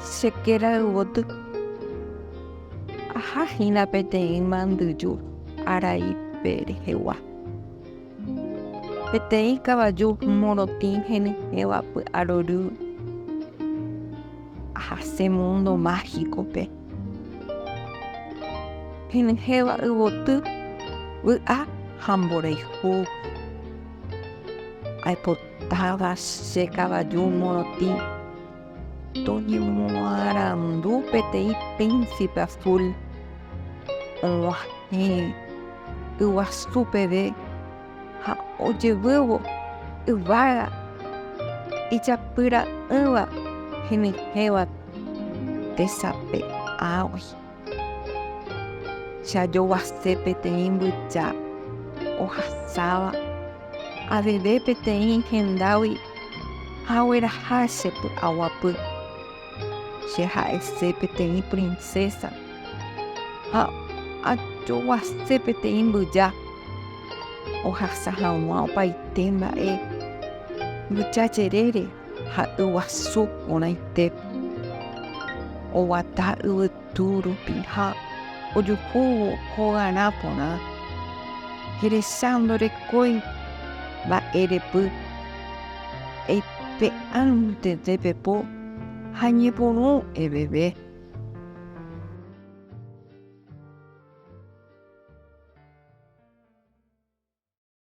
Che kéra yvoty. Aha hína peteĩ mandyju araípe rehegua. Peteĩ kavaju morotĩ henyhẽva py'arory ahase mundo mágico-pe. Henyhẽva yvoty, vy'a ha mborayhu. Aipotáva che kavaju morotĩ toñemoarandu peteĩ príncipe azul og̃uahẽ yguasu peve ha ojevývo yvága ijapyra'ỹva henyhẽva tesape'águi. Che ajoguase peteĩ mbyja ohasáva aveve peteĩ hendágui ha agueraha che py'aguapy. Che ha'ese peteĩ princesa ha ajoguase peteĩ mbyja ohasa hag̃ua opaite mba'e mbyja jerére ha yguasu porãite. Oguata yvytu rupi ha ojuhúvo hogarã porã, herecha ndorekói mba'erepy. Eipe'ánte nde pepo ha ñepyrũ eveve.